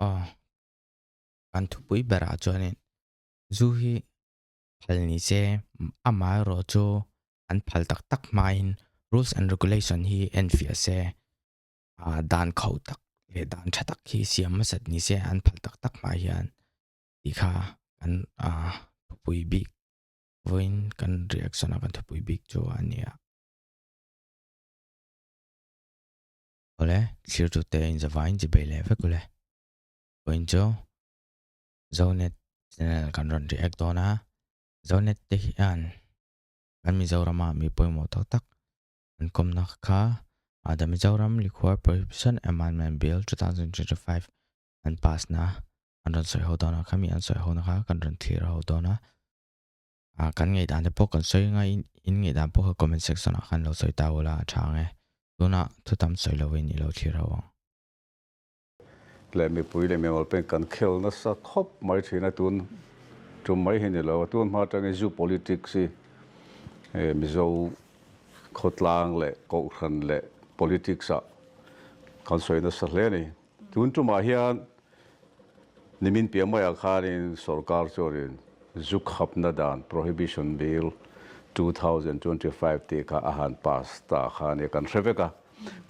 Aw, kan thupui berah chuanin zu hi phal ni se amaherawh chu an phal tak tak hmain rules and regulation hi enfiah se ah dan khauh tak leh dan tha tak hi siam hmasat ni se an phal tak tak hma hian tih kha kan ah thupui bik vawiin kan reaction a kan thupui bik chu a ni a. Awle, thlir tute inzavain chi bei leh vek ule. Vawiin chu Zonet channel kan rawn react dawn a, Zonet te hian kan Mizorama mi pawimawh tak tak an kawmna kha The Mizoram Liquor Prohibition Amendment Bill 2025 an pass na an rawn sawi ho dawn a, khami an sawi ho na kha kan rawn thlir ho dawn a. Ah kan ngaihdan te pawh kan sawi anga in in ngaihdan pawh kha comment section ah khan lo sawi ta ula a tha ang e. Tunah thu tam sawi lovin i lo thlir ho ang. Leh mipui leh mimal peng kan khel nasa khawp mai thin a, tun tum mai hi ni lo a, tun hma atangin zu politics hi Mizo khawtlang leh kohhran leh politics ah kan sawi nasa hle a ni. Tun tumah hian nimin piah maiah khanin sorkar chuanin zu khapna dan Prohibition Bill 2025 tih kha a han pass ta kha a ni, kan hre vek a.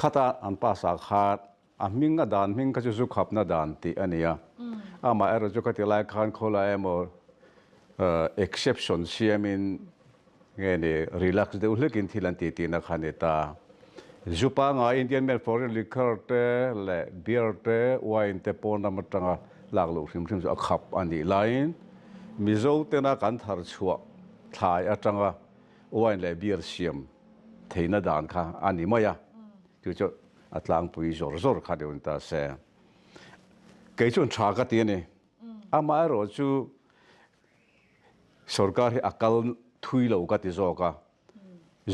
Khata an pass ah khan A hming a dan hming kha chu zu khapna dan tih a ni a. Amaherawh chu khati lai khan khawlai emaw exception siamin nge ni relax deuh hlekin thil an ti tihna kha a ni ta. Zu pangai Indian men foreign liquor te leh beer te wine te pawn ram atanga lak luh hrim hrim chu a khap a nih laiin Mizo tena kan thar chhuah thlai atanga wine leh beer siam theihna dan kha a ni mai a. Chu chu a tlangpui zawr zawr kha deuh ni ta se. Kei chuan tha ka ti a ni. Amaherawh chu sorkar hi a kal thui lo ka ti zawk a.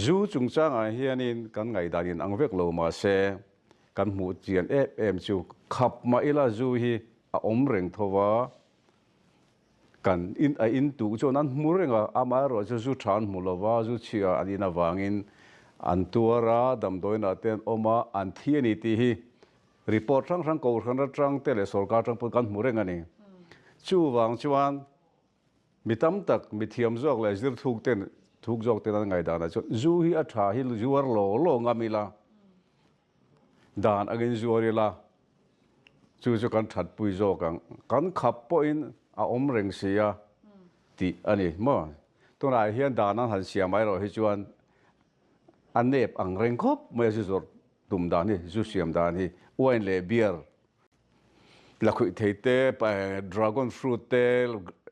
Zu chungchangah hianin kan ngaihdan in ang vek lo mahse kan hmuh chian em em chu khap mah ila zu hi a awm reng tho va. Kan in a in tuh chuan an hmu reng a, amaherawh chu zu tha an hmu lo va, zu chhia an in avangin an tuar a, damdawiinah te an awm a, an thi a ni tih hi report hrang hrang kohhran atang te leh sorkar atang pawh kan hmu reng a ni. Chuvang chuan mi tam tak, mi thiam zawk leh zir thuk ten, thuk zawk ten an ngaihdanah chuan zu hi a tha hi zuar law law ngam ila, Dan angin zuar ila, chu chu kan thatpui zawk ang. Kan khap pawhin a awm reng si a tih a ni maw? Tunah hian dan an han siam mai erawh hi chuan a nep ang reng khawp mai a zu zawrh tum dan hi, zu siam dan hi, wine leh beer, lakhuih thei te, dragon fruit te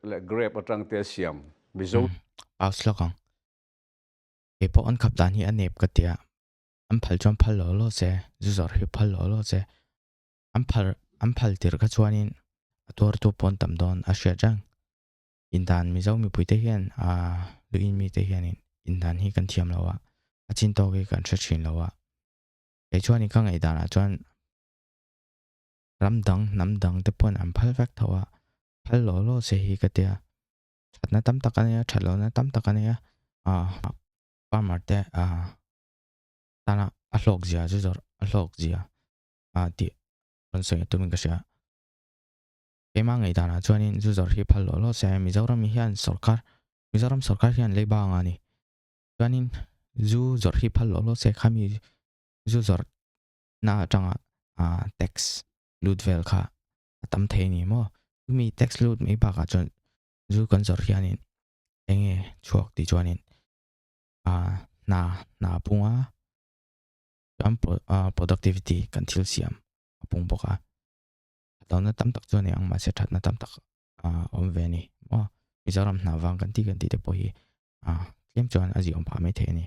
leh grape atang te a siam Mizo. Pause lawk ang. Keipawh an khap dan hi a nep ka tia. An phal chuan phal law law che, zu zawrh hi phal law law che. An phal an phal tirh kha chuanin a tuartu pawn tam dawn a hriat reng. Indan Mizo mipuite hian aah luin mite hianin indan hi kan thiam lo a, a chin tawk hi kan hre thin lo a. Kei chuanin ka ngaihdanah chuan ram dang hnam dang te pawn an phal vek tho a, phal law law che hi ka tia. Thatna tam tak a nei a, that lohna tam tak a nei a, aah farmer te aah tana a hlawk zia chu zawrh a hlawk zia ah tih rawn sawi a tumin ka hria. Keimah ngaihdanah chuanin zu zawrh hi phal lawh lawh se Mizoram hian sorkar Mizoram sorkar hian leiba anga ni. Chuanin zu zawrh hi phal lawh lawh se khami zu zawrh na atanga ah tax lut vel kha a tam thei a ni maw. Chumi tax lut mai bakah chuan zu kan zawrh hianin enge chhuak tih chuanin ah hna hna a pung a chuan productivity kan thil siam a pung bawk a thatlohna tam tak chu a ni ang mahse thatna tam tak a awm ve a ni maw Mizoram hna vang kan tih kan tih te pawh hi ah tlem chuan a ziawm phah maithei a ni.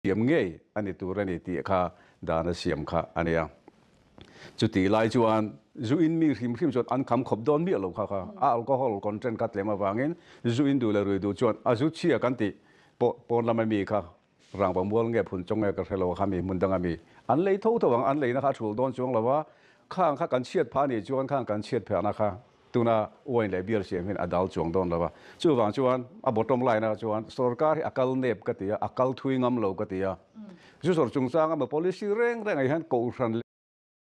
Siam ngei a ni tur a ni tih kha dan a siam kha a nia. Chutih lai chuan zu in mi hrim hrim chuan an kham khawp dawn miah lo kha kha a alcohol content kha tlem avangin zu in duh leh rui duh chuan a zu chhia kan tih pawh pawn lama mi kha rangva mual nge phun chawng nge ka hre lo kha mi hmun danga mi an lei tho tho ang an leina kha a thul dawn chuang lo a khang kha kan chhiat phah anih chuan khang kan chhiat phehna kha Tuna wine leh beer siam hian a dal chuang dawn lo a, chuvang chuan a bottom line ah chuan sorkar hi a kal nep ka ti a, a kal thui ngam lo ka ti a. Zu zawrh chungchanga maw policy reng reng ah hian kohhran.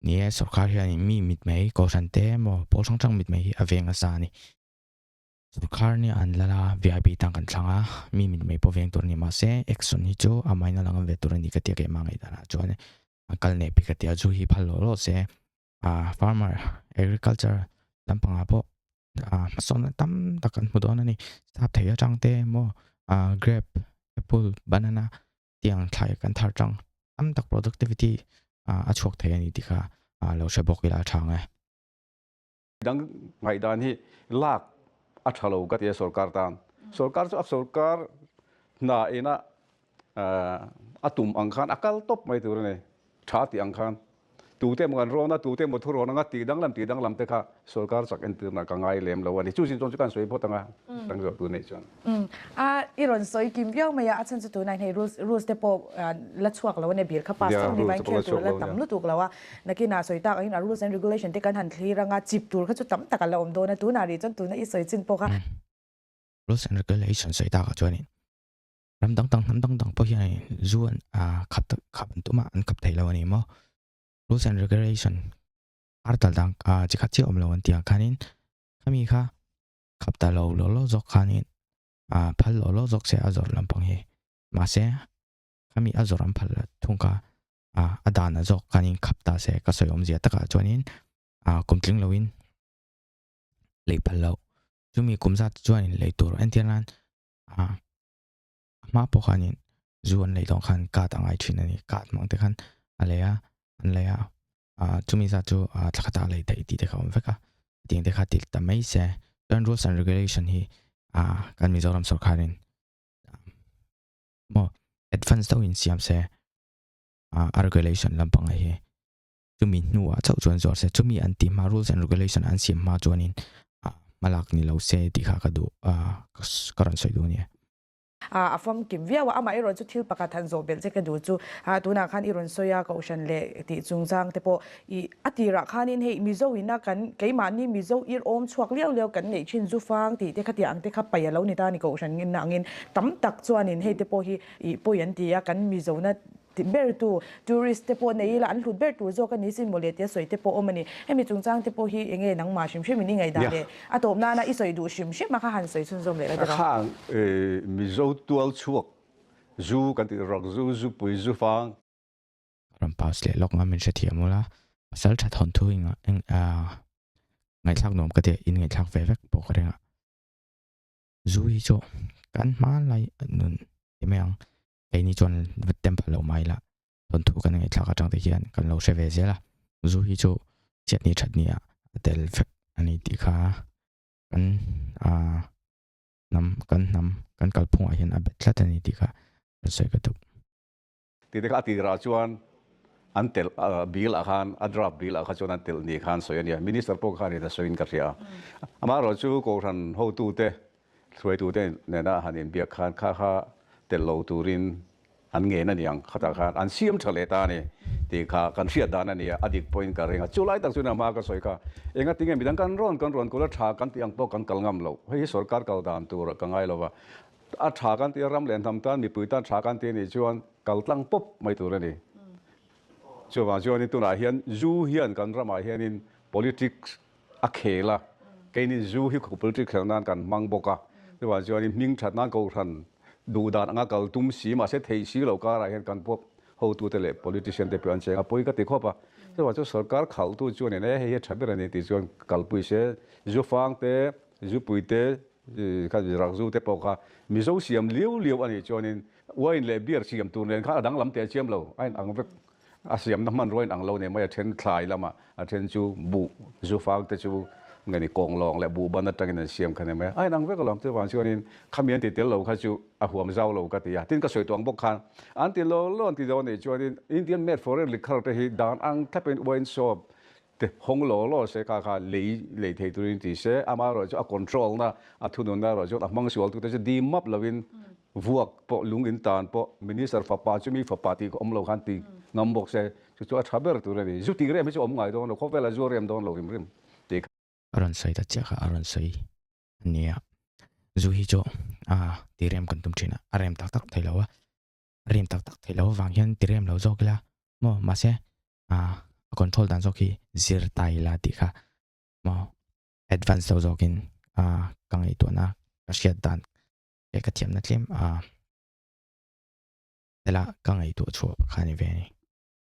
Ni e, sorkar hianin mi mitmei, kohhran te emaw pawl hrang hrang mitmei hi a veng nasa a ni. Sorkar nia an lal a, VIP tan kan thlang a, mi mitmei pawh veng tur a ni. Mahse, action hi chu amahin a la ngam ve tur a ni ka tia keimah ngaihdanah chuan an kal nep hi ka tia, zu hi phal lawh lawh se, farmer, agriculture lampangah pawh hmasawnna tam tak kan hmu dawn a ni. Sap thei atang te emaw grape, apple, banana tiang thlai kan thar tang tam tak productivity a chhuak thei a ni tih kha lo hre bawk ila a tha ang e. Dang ngaihdan hi lak a tha lo ka ti a sorkar tan. Sorkar chu a sorkar hna ina a tum ang khan a kal tawp mai tur a ni. Tha tih ang khan tute emaw kan rawn a, tute emaw thu rawn anga tih danglam tih danglam te kha sorkar chak entirna ka ngai lem lo a ni. Chu chin chuan chu kan sawi phawt anga dang zawh tur nei chuan. A i rawn sawi kim viau mai a, a chhan chu tunah hian hei rules rules te pawh la chhuak lo a nia, bill kha pass chauh ni vain khel tur a la tam lutuk lo a, nakinah sawi tak angin a rules and regulation te kan han thlir anga chip tur kha chu tam tak a la awm dawn a, tunah rih chuan tuna i sawi chin pawh kha. Rules and regulation sawi takah chuanin Ram dang dang hnam dang dang pawh hian zu an khap khap an tum a, an khap thei lo a ni maw? Rules and regulation ar tal dang chi khat chiah awm lo an tih ang khanin khami kha khap ta lo law law zawk khanin phal law law zawk se a zawrh lampang hi. Mahse khami a zawrh an phal thung kha a dan a zawk khanin khap ta se ka sawi awmzia takah chuanin kum tling loin lei phal loh. Chumi kum zat chuanin lei tur entir nan a hma pawh khanin zu an lei dawn khan card a ngai thin a ni card hmang te khan a lei a an lei a ah chumi zat chu ah thla khatah a lei theih tih te kha a awm vek a hetiang te kha ti ta mai se chuan rules and regulation hi ah kan Mizoram sorkarin maw advance deuh in siam se ah a regulation lampang ah hi chumi hnuah chauh chuan zuar se chumi an tih hma rules and regulation an siam hma chuanin ah hmalak ni lo se tih kha ka duh ah ka rawn sawi duh a ni. A famkim viau a, amaherawh chu thil pakhat han zawh belh che ka duh chu ah tunah khan i rawn sawi a kohhran leh tih chungchang te pawh i a tirah khanin hei Mizo ina kan keimahni Mizo ir awm chhuak liau liau kan neih thin zu fang tih te khatiang ang te kha paih a lo ni ta a ni kohhran ngenna angin tam tak chuanin hei te pawh hi i pawi an ti a kan Mizona Ti ber tu, tourist te pawh nei ila an hlut ber tur zawk a ni sin mawle tia sawi te pawh awm a ni. Hemi chungchang te pawh hi enge nangmah hrim hrim in i ngaihdan leh a tawp nana i sawi duh hrim hrim a kha han sawi chhunzawm leh la deuh a. Khang Mizo tual chhuak zu kan tih rawk zu, zupui, zufang. Rawn pass leh lawk ngam in hrethiam ula, pasal tha thawnthu in ngaihthlak nuam ka tia in ngaihthlak ve vek pawh ka ring a. Zu hi chu kan hmanlai nun ti mai ang. Keini chuan va temple lo mai la, thawnthu kan ngaihthlak atang te hian kan lo hre ve zel a, zu hi chu chhiatni thatni ah a tel vek a ni tih kha kan ah hnam kan hnam kan kalphungah hian a bet tlat a ni tih kha kan sawi ka duh. Tih te kha a tirah chuan an telh bill ah khan a draft bill ah kha chuan an telh ni khan sawi a nia, minister pawh khanin a sawiin ka hria a, amaherawhchu Kohhran hotute Hruaitute nena han inbiak khan kha kha tel lo turin an ngen a niang, khatah khan an siam tha leh ta a ni tih kha kan hriat dan a ni a, a dik pawhin ka ring a. Chu lai tak chuan a hma ka sawi kha, enga tinge midang kan rawn kan rawn kul a tha kan tih ang pawh kan kal ngam lo, hei hi sorkar kal dan tur ka ngai lo va, a tha kan tih a ram leh hnam tan mipui tan tha kan tih a nih chuan kal tlang pawp mai tur a ni. Chuvang chuanin tunah hian zu hian kan ramah hianin politics a khel a, keini zu hi politics khelh nan kan hmang bawk a, chuvang chuanin hming that nan kohhran duh dan anga kal tum si mahse theih si lo karah hian kan pawp hotute leh politician te pawh an cheng a, pawi ka ti khawp a, chuvang chu sorkar khalhtu chuanin e hei hi a tha ber a ni tih chuan kalpui se, zu fang te, zu pui te, kha rak zu te pawh kha Mizo siam liau liau a nih chuanin wine leh beer siam tur nen khan a danglam teh chiam lo, a inang vek. A siamna hmanrua in ang lo nei mai, a then thlai lamah, a then chu buh zu fang te chu nge ni kawnglawng leh buh ban atangin an siam kha ni mai a, a inang vek alawm. Chuvang chuanin khami an ti tel lo kha chu a huam zau lo ka ti a, tin ka sawi tuang bawk khan an ti lo lo an ti dawn anih chuanin Indian made foreign liquor te hi dan ang thlapin wine shop te hawng law law se kha kha lei lei thei turin ti se, amaherawh chu a control na a thununna erawh chuan a hmang sual tute chu dim map lovin Vuak pawh lung in tan pawh Minister fapa chu mi fapa tih awm lo khan ti ngam bawk se chu chu a tha ber tur a ni. Zu tih rem hi chu awm ngai dawn lo, khawvel a zu rem dawn lo hrim hrim tih kha. A rawn sawi ta chiah kha a rawn sawi a nia. Zu hi chu a ti rem kan tum thin a, a rem tak tak thei lo a, a rem tak tak thei lo avang hian ti rem lo zawk ila maw mahse a. A control dan zawk hi zir ta ila tih kha maw advance deuh zawkin ka ngaihtuahna ka hriat dan leh ka thiamna tlem a tela ka ngaihtuah chhuah kha a ni ve a ni.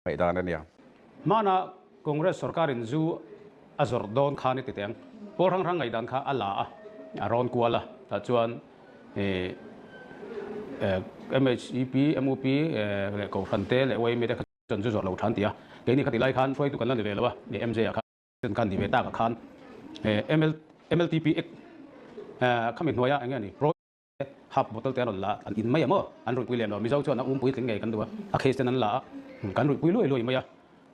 Ngaihdan a nia. Hmana Congress sorkarin zu a zawrh dawn khan i ti teh ang. Pawl hrang hrang ngaihdan kha a la a, a rawn kual a. Tah chuan MHEP, MUP leh Kohhran te leh YMA te kha chuan zu zawrh lo tha an ti a. Keini khati lai khan hruaitu kan la ni ve lo a, MJ ah khan kan ni ve tak ah khan MLTP Act khami hnuaia eng nge ni Pro Half bottle te an rawn la a, an in mai a maw? An ruihpui lem lo. Mizo chuan a umpui tling ngei kan duh a, a case ten an la a, kan ruihpui luai luai mai a.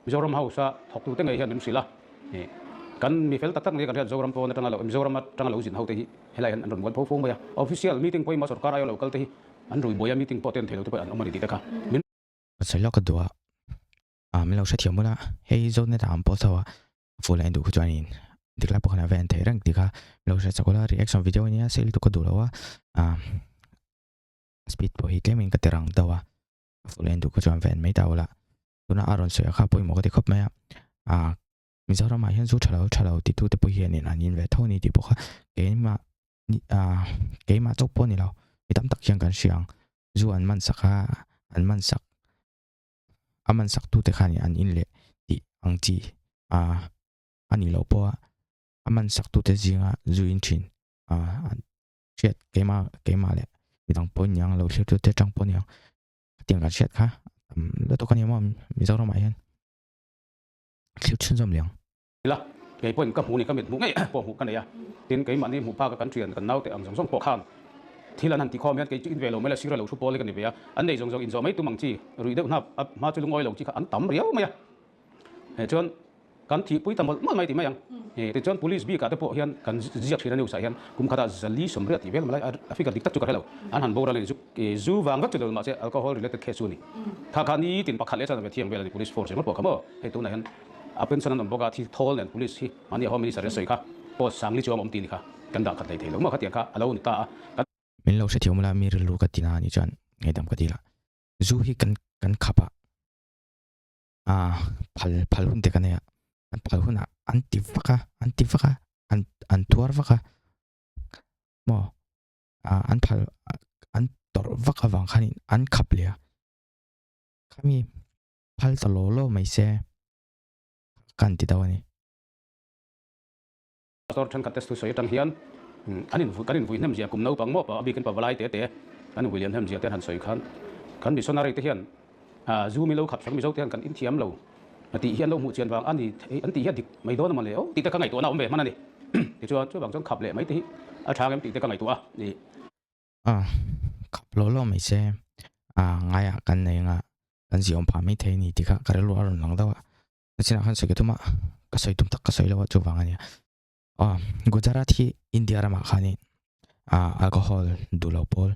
Mizoram House a thawktute ngei hian min hrilh a, kan mi fel tak tak nia kan hriat Zoram pawn atanga lo Mizoram atanga lo zin ho te hi helai hian an rawn mual pho fo mai a. Official meeting pawimawh sorkar aia lo kal te hi an rui buai a, meeting pawh ten thei lo te pawh an awm a ni tih te kha min Sawi lawk ka duh a, min lo hrethiam ula, hei Zonet ah an post ho a, Full en duh khu chuanin dik lai pawh khan a va en theih reng tih kha lo hre chak ula reaction video ania sei lutuk ka duh lo a ah speed pawh hi tlemin ka ti rang deuh a full en duh khu chuan va en mai ta ula tuna a rawn sawi a kha pawimawh ka ti khawp mai a ah Mizoram ah hian zu tha lo tha lo ti tu te pawh hianin an in ve tho a ni tih pawh kha keimah ah keimah chauh pawh a ni lo mi tam tak hian kan hria ang zu an man sak a an man sak a man sak tute khan an in leh tih ang chi ah a nih loh pawh a a man sak tute zinga zu in thin ah an hriat keimah keimah leh midang pawh aniang lo thlir tute atang pawh aniang hetiang kan hriat kha tam lutuk a ni maw Mizoramah hian thlir chhunzawm leh ang. Ila, kei pawhin ka hmuh ni ka mit hmuh ngei pawh hmuh ka nei a, tin keimahni hmuh phaka kan thian kan naute ang zawng zawng pawh khan thil an han ti khawm hian kei chu in ve lo mai la sira lo thu pawl hi ka ni ve a, an nei zawng zawng inzawh mai tum ang chi ruih deuh hnap a hma chu lungawi lo chi kha an tam riau mai a, heh chuan kan thihpui ta mawlh mawlh mai ti mai ang, tichuan police bikah te pawh hian kan ziak thin a news ah hian kum khatah zali sawmriat tih vel malai a figure dik tak chu ka hre lo, an han boral a ni zu zu vang vek chu lo mahse alcohol related case chu a ni, kha kha nitin pakhat leh chuan ve thiang vel a ni police force ringawt pawh kha maw hei tunah hian. A pension an awm bawk a, thi thawl nen police hi mahni a home minister in a sawi kha post sangli chuang awm ti ni kha kan dah khat hlei thei lo maw khatiang kha a lo ni ta a, kan. Min lo hrethiam ula mi rilru ka ti na anih chuan ngaihdam ka dil a, zu hi kan kan khap a, ah phal phal hun te ka nei a, an phal hunah an ti vak a, an ti vak a, an an tuar vak a maw ah an phal an tawrh vak avang khanin an khap leh a, khami phal ta law law mai se kan ti deuh a ni. Pastor thenkhat te thusawi atang hian an in kan invui hnem zia kum naupang maw a bikin pavalai te te an invui lian hnem zia te an han sawi khan kan missionary te hian zu milo khap sak mizo te hian kan inthiam lo a tih hian lo hmuh chian vang a ni an tih hi a dik mai dawn a maw le aw tih te ka ngaihtuahna a awm ve hman a ni tichuan chuvang chuan khap leh mai te hi a tha ngem tih te ka ngaihtuah a ni. A khap law law mai se a ngaiah kan nei anga kan ziawm phah mai thei a ni tih kha ka rilru a rawn lang deuh a nachinah khan sawi ka tum a ka sawi tum tak ka sawi lo a chuvang a nia aw Gujarat hi India ramah khanin ah alcohol duh loh pawl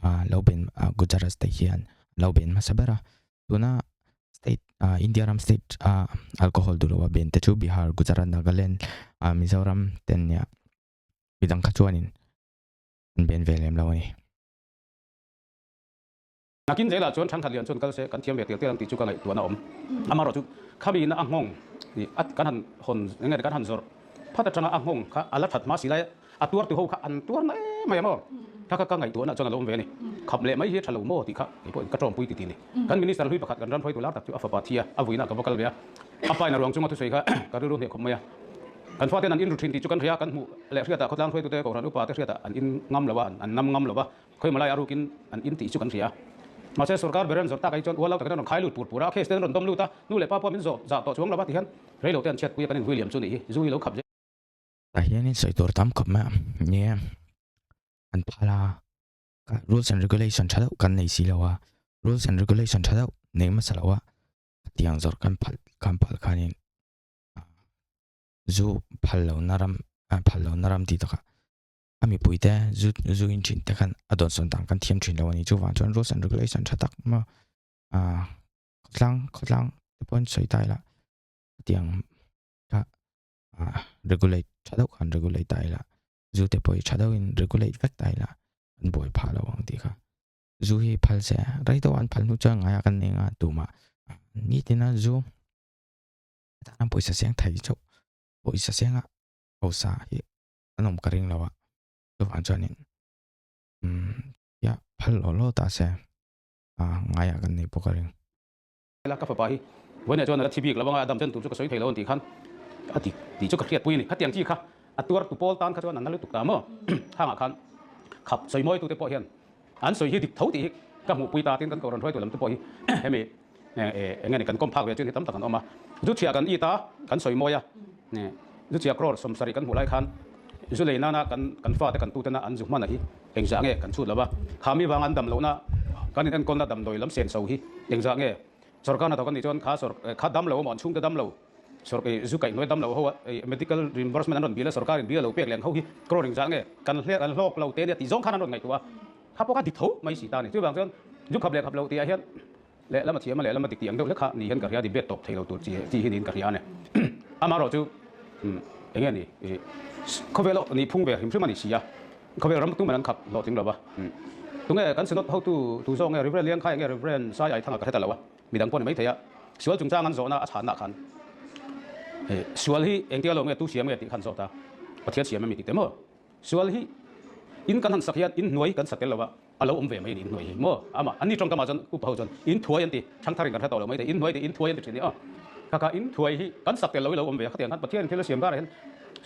ah lo ben ah Gujarat state hian lo ben hmasa ber a tuna state ah India ram state ah alcohol duh loh a ben te chu Bihar Gujarat Nagaland ah Mizoram te an nia midang kha chuanin an ben ve lem lo a ni. Nakin zelah chuan Thangkhat Lian chuan kal se kan thiam ve tel tel ang tih chu ka ngaihtuahna a awm. Amaherawh chu khami ina a nghawng ih a kan han hawn eng nge kan han zawrh phat atanga a nghawng kha a la that hma si lai a tuar tu ho kha an tuar na em mai a maw? Kha kha ka ngaihtuahna chuan a lo awm ve a ni. Khap leh mai hi a tha lo maw tih kha kei pawhin ka tawngpui ti ti ni. Kan Minister hlui pakhat kan ram hruaitu lar tak chu a fapa thi a, a vuina ka va kal ve a. A pa in a ruang chunga thusawi kha ka rilru hneh khawp mai a. Kan faten an in ru thin tih chu kan hria, kan hmuh leh hriatah khawtlang hruaitute Kohhran upate hriatah an in ngam lo a, an nam ngam lo va, khawi malai a rukin an in tih chu kan hria. Mahse sorkar ber an zawrh tak ai chuan ual lo takin an rawn khai lut pur pur a, case te an rawn dawm lut a, nu leh pa pawh min zawh zah tawh chuang lo va ti hian rei lo te an chhiatpui a kan invui liam chu nih hi, zu hi lo khap zel. Tah hianin sawi tur tam khawp mai a, nia an phal a, rules and regulation tha deuh kan nei si lo a, rules and regulation tha deuh nei hmasa lo a, tiang zawrh kan phal kan phal khanin zu phal lo na ram phal lo na ram tih takah a mipui te zu zu in thin te khan a dawnsawn dan kan thiam thin lo a ni chuvang chuan rules and regulation tha tak maw ah khawtlang khawtlang te pawhin sawi ta ila tiang kha ah regulate tha deuh khan regulate ta ila zu te pawh hi tha deuhin regulate vek ta ila an buai phah lo ang tih kha. Zu hi phal se rei deuh an phal hnu chuan ngaiah kan nei anga tumah nitin a zu. Hetah pawisa seng thei chauh pawisa senga hausa hi an awm ka ring lo a chuvang chuanin umm ya phal law law ta se a ngaiah kan nei bawk a ring. Hela ka fapa hi vawiinah chuan a la thi bik lo anga a dam chen tur chu ka sawi thei lo an tih khan a ti tih chu ka hriatpui a ni. Khatiang chi kha a tuar tu pawl tan kha chuan an na lutuk ta maw? Hangah khan khap sawi mawi tute pawh hian an sawi hi dik tho tih hi ka hmuhpui ta tin kan kohhran hruaitu lam te pawh hi hemi eng nge ni kan kawm phak ve chuan hi tam tak an awm a. Zu chhia kan it a kan sawi mawi a, zu chhia crore 70 kan hmuh lai khan zu lei nana kan kan fate kan tute na an zu hman a hi engzah nge kan chhut lo va, khami vang an dam lohna kan in enkawlna damdawi lam sen so hi engzah nge sorkar hnathawk an nih chuan kha sor kha dam lo emaw an chhungte dam lo sor zu kaih hnuai dam lo ho a medical reimbursement an rawn bil a sorkar in bil a lo pek leh ang ho hi crore engzah nge kan hle kan hlawk lo te nia tih zawng khan an rawn ngaihtuah a, kha pawh kha dik tho mai si ta a ni. Chuvang chuan zu khap leh khap lo tih ah hian lehlam a thiam a lehlam a dik tih ang deuh hlek kha ni hian ka hria debate tawp thei lo tur chi chi hi niin ka hria a ni. Amaherawhchu eng nge ni khawvel ah nih phung ve hrim hrim a ni si a, khawvel ram tumah an khap hlawhtling lo va. Tunge kan synod hotu tu zawk nge Reverend Liangkhai nge Reverend Sai Aithanga ka hre ta lo a, midang pawh ni maithei a, sual chungchang an zawhna a chhanna khan sual hi engtia lo nge tu siam nge tih khan zawt a, Pathian siam emi tih te maw? Sual hi in kan han sak hian in hnuai kan sa tel lo a, a lo awm ve mai a ni in hnuai hi maw? Amah an ni tawngkam ah chuan upa ho chuan in thuai an ti, thangthar in kan hre tawh lo mai thei, in hnuai tih in thuai an ti thin a ni aw. Kha kha in thuai hi kan sak tel lo hi lo awm ve a, khatiang khan Pathian in thil a siam karah hian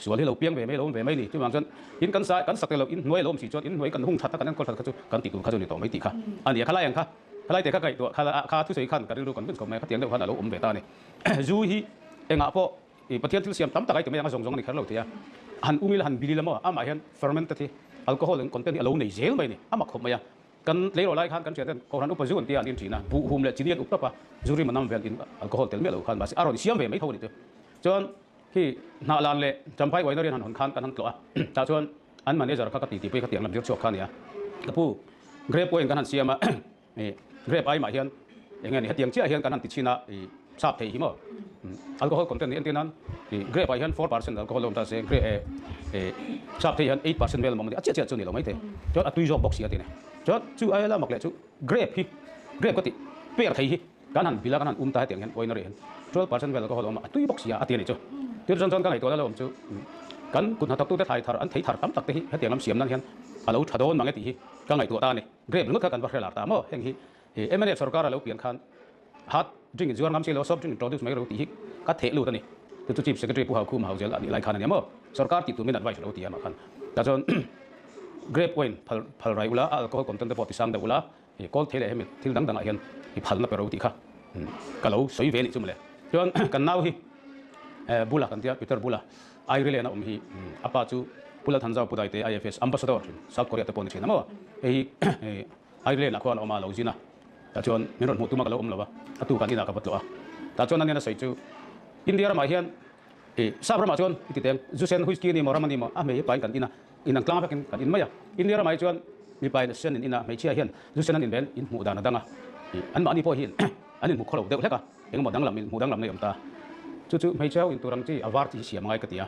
sual hi lo piang ve mai, lo awm ve mai a ni. Chuvang chuan in kan sa kan sak tel lo in hnuai a lo awm si chuan in hnuai kan hung that a kan enkawl that kha chu kan tih tur kha chu ni tawh mai tih kha a ni a. Khalai ang kha, khalai te kha ngaihtuah kha kha thusawi khan ka rilru kan vun chhawp mai a, khatiang deuh khan a lo awm ve ta a ni. Zu hi engah pawh I Pathian thil siam tam tak ai ti mai ang a zawng zawng a ni kher lo thei a. Han ung ila han bil ila maw amah hian fermented hi alcohol in content hi a lo nei zel mai a ni. A mak khawp mai a. Kan tleirawl lai khan kan hriat hian Kohhran upa zu an tia an in thin a, buh hum leh chini an up tawp a, zu rim a nam vel in alcohol tel miah lo khan mahse a rawn siam ve mai tho a ni chu. Chuan khi hnah lan leh Champhai uaina rian han hawn khan kan han tlawh a, tah chuan an manager kha ka ti tihpui kha tiang lam zir chhuak kha a ni a. Ka pu grape wine kan han siam a. Grape ai mah hian eng nge ni hetiang chiah hian kan han ti chhin a i sap thei hi maw alcohol content hi entir nan i grape ah hian 4% alcohol a awm ta se grape e sap thei hian 8% vel a awm a ni a chiah chiah chu ni lo mai thei chuan a tui zawk bawk si a ti ni chuan chu aia la mak leh chu grape hi grape ka tih per thei hi kan han bil a kan han um ta hetiang hian uaina rih hian 12% vel alcohol a awm a a tui bawk si a a ti a ni chu thil chuan chuan ka ngaihtuahna la awm chu kan kut hnathawktute thlai thar an thei thar tam tak te hi hetiang lam siam nan hian a lo tha dawn mang e tih hi ka ngaihtuah ta a ni. Grape ringawt kha kan va hre lar ta maw? Heng hi mnf sorkar a lo pian khan hard drink in zuar ngam si lo, soft drink in produce mai ro tih hi ka theh lut a ni. Chu chu Chief Secretary Pu Haukhum Hauzel a nih lai khan a nia maw? Sorkar tih tur min advice lo ti a mah khan. Tah chuan grape wine phal phal rai ula, a alcohol content te pawh ti sang deuh ula, i kawl thei leh hemi thil dang dangah hian i phalna pe ro tih kha ka lo sawi ve a nih chu mawle. Chuan kan nau hi Bula kan tia, Peter Bula, Ireland a awm hi a pa chu Pu Lalthanzau Pu Daite IFS Ambassador thin South Korea te pawh ni thin a maw? Hei hi Ireland ah khuan a awm a, a lo zin a, tah chuan min rawn hmuh tum a ka lo awm lo a, a tu kan inah ka va tlawh a, tah chuan a nen a sawi chu India ramah hian ih sap ramah chuan i ti teng zu sen whisky a ni maw ram a ni maw a hmei pain kan in a, in ang tlang vekin kan in mai a, India ramah hi chuan mipa in sen in in a, hmeichhia hian zu sen an in ven in hmuh dan a dang a, ih anmahni pawh hi an inhmu khaw lo deuh hlek a. Engemaw danglam in hmuh danglam nei awm ta. Chu chu hmeichhe ho intur ang chi a var chi hi siam angai ka ti a.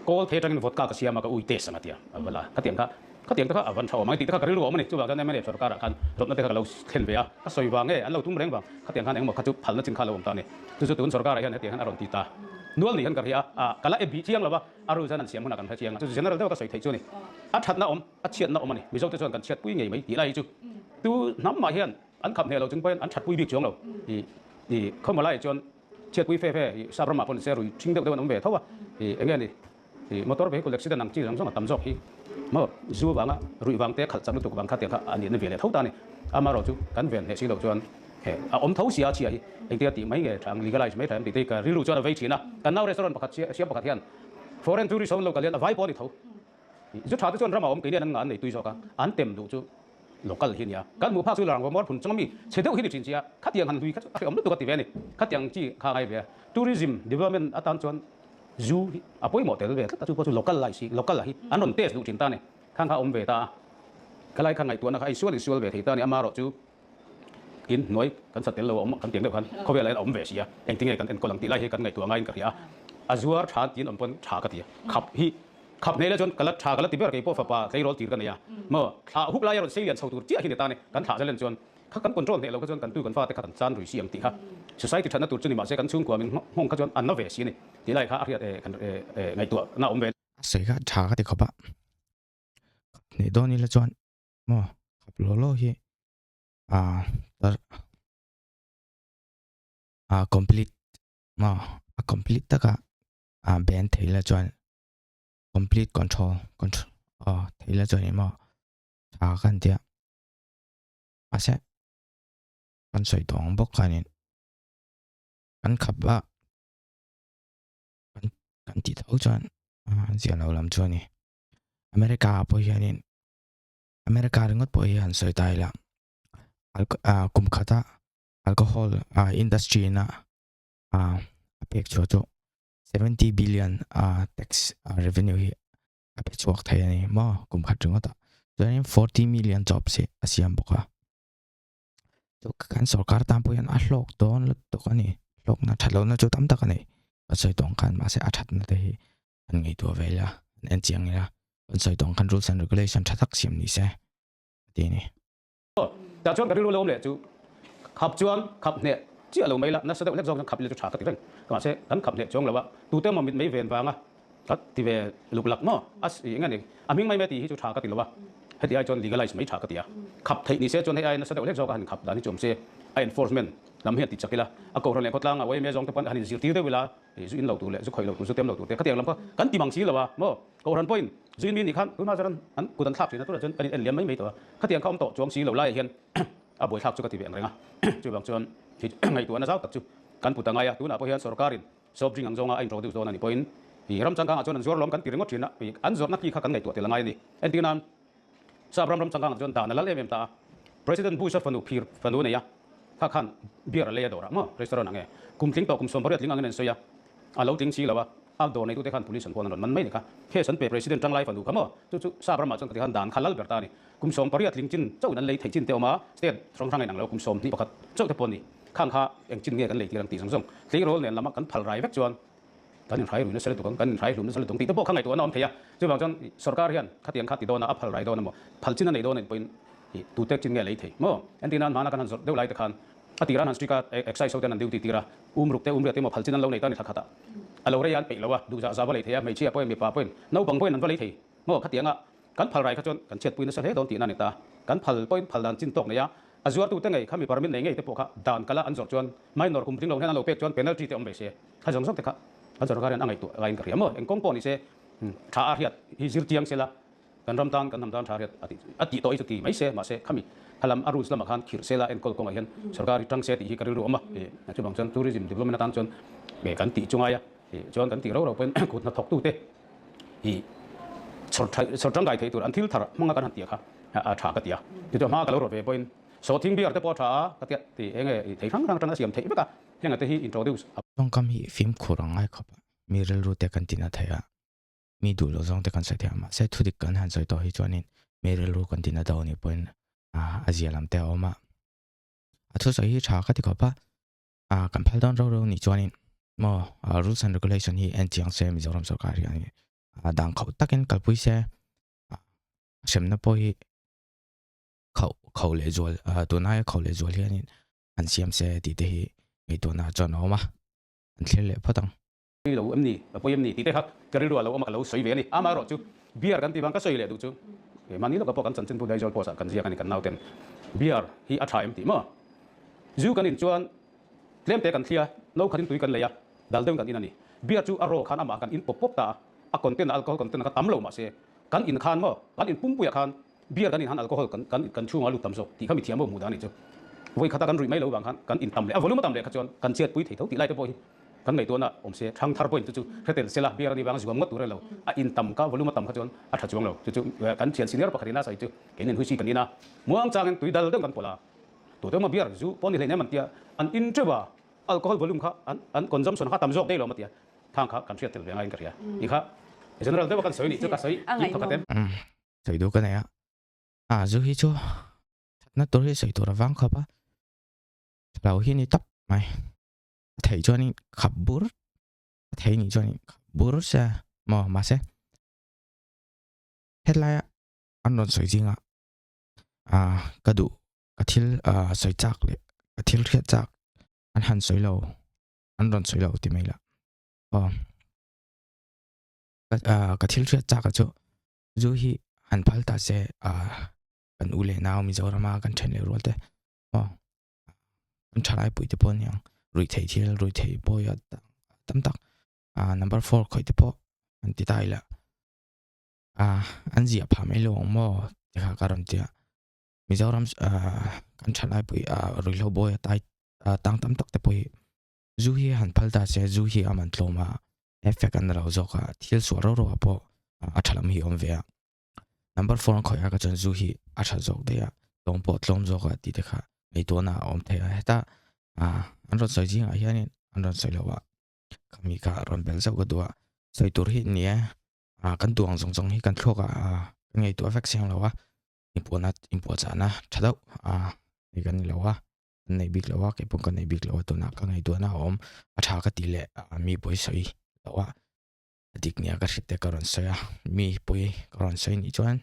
Kawl thei atangin vodka ka siam a ka ui test ang a ti a. A va la. Khatiang kha khatiang te kha a van tha awm ang tih te kha ka rilru a awm a ni. Chuvang chuan mnf sorkar ah khan rawtna te kha ka lo thlen ve a. Ka sawi vang nge an lo tum reng vang khatiang khan engemaw kha chu phalna chin kha a lo awm ta a ni. Chu chu tun sorkar ah hian hetiang hian a rawn ti ta nual ni hian ka hria a. Ka la e bih chiang lo va, a rules hian an siam hunah kan hre chiang a. Chu chu general deuh a ka sawi theih chu a ni. A thatna awm, a chhiatna awm a ni. Mizo te chuan kan chhiatpui ngei mai tih lai hi chu tu hnam mah hian An khap hneh lo chung pawhin an thatpui bik chuang lo. I i khawmaw laiah chuan chhiatpui fe fe i sap ramah pawh ni se rui thing deuh deuh an awm ve tho a. I eng nge ni i motor vehicle accident ang chi zawng zawng a tam zawk hi maw zu vanga ruih vang te khalh chak lutuk vang kha tiang kha a nih na ve leh tho ta a ni. Amaherawh chu kan ven hneh si loh chuan he a awm tho sia chhia hi engtia tih mai nge tha ang legalize mai tha em tih te hi ka rilru chuan a vei thin a. Kan nau restaurant pakhat siam pakhat hian foreign tourist ho an lo kal hian a vai pawh a ni tho. Zu tha te chuan ramah awm keini an an nei tui zawk a, an tem duh chu local hi a nia. Kan hmuh phak chu Larangva mual phun chunga mi chhe deuh hi ni thin chi a, khatiang han hlui kha chu a hrehawm lutuk a ti ve a ni. Khatiang chi kha ngai ve a, tourism development atan chuan zu hi a pawimawh tel ve tlat a, chu pawh chu local lai si, local ah hi an rawn test duh thin ta a ni. Khang kha a awm ve ta a, khalai kha ngaihtuahna kha a insual insual ve thei ta a ni, amaherawh chu in hnuai kan sa tel lo a awm kan tiang deuh khan khawvel ah hian a awm ve si a, engtinge kan enkawl ang tih lai hi kan ngaihtuah ngaiin ka hria a, a zuar tha tiin awm pawn tha ka ti a, khap hi khap hneh lai chuan ka la tha ka la ti ber kei pawh fapa tleirawl tir ka nei a, maw thlah huk lai a rawn sei lian chho tur chiah hi ni ta a ni, kan thlah zalen chuan. Kha kan control hneh lo kha chuan kan tu kan fate kha kan chan rui si ang tih kha society thatna tur chu ni mahse kan chhungkua min nghawng kha chuan an na ve si a ni tih lai kha a hriat eh kan eh ngaihtuah na awm ve. A sawi kha tha ka ti khawp a, khap hnih dawn ila chuan maw khap law law hi ah tar ah complete maw a complete taka ah ban thei ila chuan complete control control aw thei ila chuan emaw tha ka han tia. Mahse kan sawi tawh ang bawk khanin kan khap a kan kan tih tho chuan ziah lo lam chu a ni. America ah pawh hianin America ringawt pawh hi han sawi ta ila kum khata alcohol industry ina a pek chhuah chu 70 billion tax revenue hi a pe chhuak thei a ni maw kum khat ringawt ah chuanin 40 million jobs hi a siam bawk a chu kan sorkar tan pawh hian a hlawk dawn lutuk a ni hlawkna that lohna chu tam tak a ni kan sawi tawng khan mahse a thatna te hi an ngaihtuah ve ila an en chiang ila kan sawi tawng khan rules and regulation tha tak siam ni se a ti a ni. Tah chuan ka rilru lo awm leh chu khap chuan khap hneh chiah lo mai la, nasa deuh hlek zawk chuan khap ila chu tha ka ti reng. Mahse kan khap hneh chuang lo a, tute emaw mit mei ven vanga ka ti ve luk lak maw? A eng a ni, a hming mai mai tih hi chu tha ka ti lo a, heti ai chuan legalize mai tha ka ti a. Khap theih ni se chuan hei ai nasa deuh hlek zawk a han khap dan hi chu awm se, a enforcement lam hian ti chak ila, a kohhran leh khawtlanga yma zawng te pawn han inzirtir deuh ila, Zu in lo tur leh zu khawih lo tur, zu tem lo tur te khatiang lam kha kan ti mang si lo a maw? Kohhran pawhin zu in mi nih khan tunah chuan an kut an thlak thin a, tunah chuan kan in en liam mai mai tawh a, khatiang kha awm tawh chuang si lo laiah hian a buaithlak chu ka ti ve ang reng a. Chuvang chuan ngaihtuahna zau tak chu kan put a ngai a, tunah pawh hian sorkarin soft drink ang zawnga a introduce dawn a nih pawhin ram changkangah chuan an zuar lawm kan ti ringawt thin a, an zawrhna ki kha kan ngaihtuah tel a ngai a ni. Entir nan Sap ram ram changkangah chuan dan a lal em em ta a, President Bush-a fanu phir fanu a nei a, kha khan beer a lei a dawrah maw restaurant ang e, kum tling tawh kum 80 tling angin an sawi a, a lo tling si lo a, a dawr neitute khan police an huan an rawn man mai ni kha, case an pe President tanglai fanu kha maw, chu chu Sap ramah chuan ka ti khan dan kha lal ber ta a ni, kum 80 tling chin chauhin an lei theih chin te awm a, state hrang hrang a inang lo, kum 21 chauh te pawh a ni, khang kha eng chin nge kan lei tir ang tih zawng zawng tleirawl nen lama kan phal rai vek chuan. Kan inhrai rui nasa lutuk ang, kan inhrai hlum nasa lutuk ang tih te pawh kha ngaihtuahna a awm thei a. Chuvang chuan sorkar hian khatiang kha ti dawn a, a phal rai dawn emaw, phal chin a nei dawn a nih pawhin tute chin nge a lei thei maw? Entir nan hmana kan han zawrh deuh lai te khan a tirah an han strict a, excise ho ten an duty tir a, um ruk te, um riat te emaw phal chin an lo nei ta a ni thla khatah. A lo rei a an peih lo a, duh zah zah va lei thei a, hmeichhia pawhin mipa pawhin naupang pawhin an va lei thei maw? Khatianga kan phal rai kha chuan kan chhiatpui nasa hle dawn tihna a ni ta. Kan phal pawhin phal dan chin tawk nei a, A zuartute ngei kha mi permit nei ngei te pawh kha dan kala an zawrh chuan minor kum tling lo hian an lo pek chuan penalty te awm ve se. Kha zawng zawng te kha an sorkar hian a ngaihtuah laiin ka hria maw? Eng kawng pawh ni se tha a hriat hi zir chiang sela kan ram tan kan hnam tan tha a hriat a tih a tih tawh hi chu ti mai se mahse khami khalam a rules lamah khan khirh sela enkawl kawngah hian sorkar hi tang se tih hi ka rilru awm a. Chuvang chuan tourism development atan chuan kan tih chu ngai a chuan kan tih rau rau pawhin kut hnathawktute hi chhawr tha chhawr tangkai thei tur an thil thar hmanga kan han tih kha a tha ka ti a ti chuan hma ka lo rawt ve pawhin sawhthing beer te pawh a tha a ka tia ti eng nge thei hrang hrang atanga siam theih vek a heng te hi introduce a. Tawngkam hi fimkhur ang ngai khawp a, mi rilru te kan tina thei a, mi duh loh zawng te kan sawi thei a, mahse thudik kan han sawi tawh hi chuanin mi rilru kan tina deuh anih pawhin a zia lam te a awm a, a thusawi hi tha ka ti khawp a. A kan phal dawn rau rau nih chuanin maw rules and regulation hi en chiang se Mizoram sorkar hian a dang khauh takin kalpui se a hremna pawh hi khauh khauh leh zual tunlaia khauh leh zual hianin an siam se tih te hi ngaihtuahna chuan a awm a an thlir leh phawt ang. Lo em ni a pawi em ni tih te kha ka rilru a lo awm a ka lo sawi ve a ni amaherawh chu beer kan tih vang ka sawi leh duh chu mahni lawka pawh kan chanchinbu Daizawl post ah kan ziak a ni kan nauten beer hi a tha em tih maw Zu kan in chuan tlem te kan thli a, no khatin tui kan lei a, dal deuhin kan in a ni. Beer chu a raw khan amah kan in pawp pawp ta a, a content a alcohol content kha tam lo mahse kan in khan maw, kan in pumpuiah khan beer kan in han alcohol kan kan kan chhungah a lut tam zawk tih kha mi thiam ho hmuh dan a nih chu. Vawi khata kan ruih mai lo vang khan kan in tam leh a volume a tam leh kha chuan kan chet pui thei tho tih lai te pawh hi kan ngaihtuahna awm se thang thar pawhin chu chu hretel sela beer a nih vang zuam ngawt tur a ni lo, a in tam kha volume a tam kha chuan a tha chuang lo. Chu chu kan thian senior pakhatin a sawi chu keinin huisi kan in a, muangchangin tui dal deuh kan pawlh a. Tute emaw beer zu pawh ni hleinem an tia, an in teuh a, alcohol volume kha an an consumption kha tam zawk daih lo maw tia, thang kha kan hriat tel ve ngaiin ka hria. Ni kha general deuh a kan sawi nih chu ka sawi kim thawk a tem. Umm sawi duh ka nei a, ah zu hi chu thatna tur hi sawi tur a vang khawp a, thalo hi ni tawp mai, a theih chuanin khap bur, a thei nih chuanin khap bur se maw mahse hetlai a an rawn sawi zingah ah ka duh. Ka thil sawi chak leh ka thil hriat chak an han sawi lo an rawn sawi lo ti mai lah. Aw ka thil hriat chak a chu zu hi han phal ta se kan u leh nau Mizorama kan then leh rual te aw kan thalai pui te pawh aniang ruihtheih thil ruihtheih pawh tam tak number four khawih te pawh an ti ta ila an ziah phah mai lo ang maw ti kha ka rawn ti a Mizoram kan thalai pui ruihhlo bawi a tai tang tam tak te pawh hi zu hi han phal ta se zu hi a man tlawm a effect an lo zawk a thil sual rau rau ah pawh a tha lam hi a awm ve a number four an khawih a ka chuan zu hi a tha zawk daih a tlawm pawh tlawm zawk a tih te kha ngaihtuahna a awm thei a heta an rawn sawi zingah hianin an rawn sawi lo a khami kha rawn bel zauh ka duh a sawi tur hi ni e kan duh ang zawng zawng hi kan thluak ah kan ngaihtuah vek siang lo a inpuahna inpuahchahna tha deuh a hei kan ni lo a kan nei bik lo a kei pawh ka nei bik lo a tunah ka ngaihtuahna a awm a tha ka tih leh mi pawi sawi lo a a dik nia ka hriat te ka rawn sawi a mi pawi ka rawn sawi nih chuan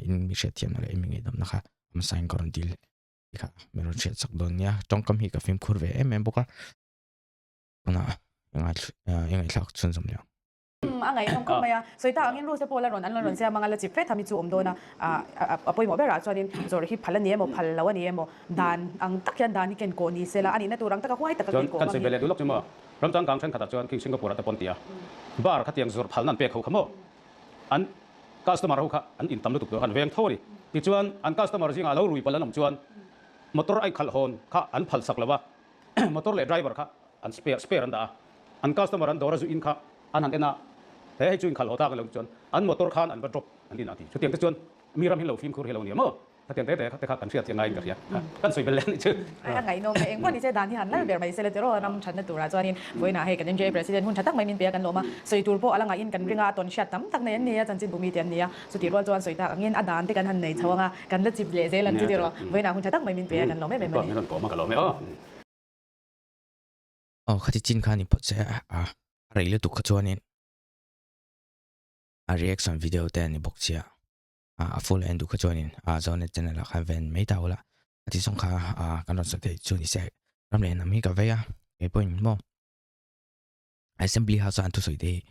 in mi hriatthiamna leh mi ngaihdamna kha hmasain ka rawn dil tih kha min rawn hriat chak dawn nia tawngkam hi ka fimkhur ve em em bawk a tunah i ngaihthlak chhunzawm leh ang. A ngaihnawm khawp mai a, sawi tak angin rules te pawh la rawn an la rawn siam anga la chip fe tham hi chu awm dawn a, a pawimawh berah chuanin zawrh hi phal a ni emaw phal lo a ni emaw dan ang tak hian dan hi ken kawh ni sela a nihna tur ang taka huai taka Chuan ken kawh kan ngam sawi hi. ve leh duh lawk chu maw, ram changkang thenkhatah chuan King Singapore ah te pawn ti a, bar khatiang zawrh phalna an pek ho kha maw, an customer ho kha an intam lutuk tawh an veng tho a ni. Tichuan an customer zingah lo rui palh an awm chuan motor a inkhalh hawn kha an phal sak lo a, motor leh driver kha an spare spare an dah a, an customer an dawr a zu in kha an han en a, he hei chu inkhalh haw tak a lo chuan an motor khan an va drop an in a ti. Chutiang te chuan mi ram hi lo fimkhur hi lo nia maw? Khatiang te te kha kan hriat chiah ngaiin ka hria. Kan sawi bel leh a nih chu. A ngaihnawm e, engpawh ni se dan hi han lal ber mai se la tiraw ram thatna turah chuanin vawiinah hei kan NGA President hun tha tak mai min pe a kan lawm a, sawi tur pawh a la ngaihin kan ring a, tawn hriat tam tak nei an ni a, chanchin bumi te an ni a, chutih rual chuan sawi tak angin a dan te kan han nei chho ang a, kan la chip leh zel ang chu tiraw vawiinah hun tha tak mai min pe a kan lawm em em a ni. Min rawn kawm a ka lawm e aw. Aw khati chin kha ni phawt se a rei lutuk kha chuanin a reaction video te ani bawk sia a full en duh kha chuanin a zonet channel ah khan ven mai ta ula a ti zawng kha kan rawn sawi theih chu ni se ram leh hnam hi ka vei a kei pawhin maw assembly house a an thusawi te hi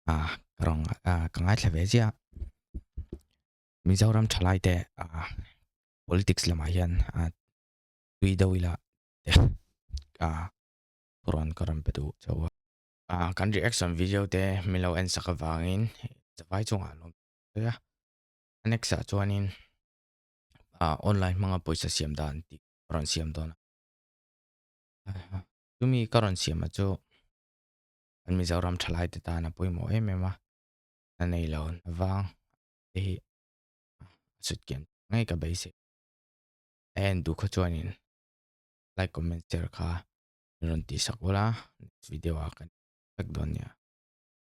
ka rawn ka ngaithla ve chiah a Mizoram thalai te politics lamah hian tui deuh ila te rawn ka rawn pe duh chauh a. Kan reaction video te min lo en sak avangin zavai chungah an awm thei a, a next ah chuanin online hmanga pawisa siam dan tih ka rawn siam dawn a, chumi ka rawn siam a chu kan Mizoram thalai te tan a pawimawh em em a, a nei lo vang te hi a sut kian ngei ka beisei. A en duh kha chuanin like comment share kha min rawn tih sak ula next video ah kan vek dawn nia.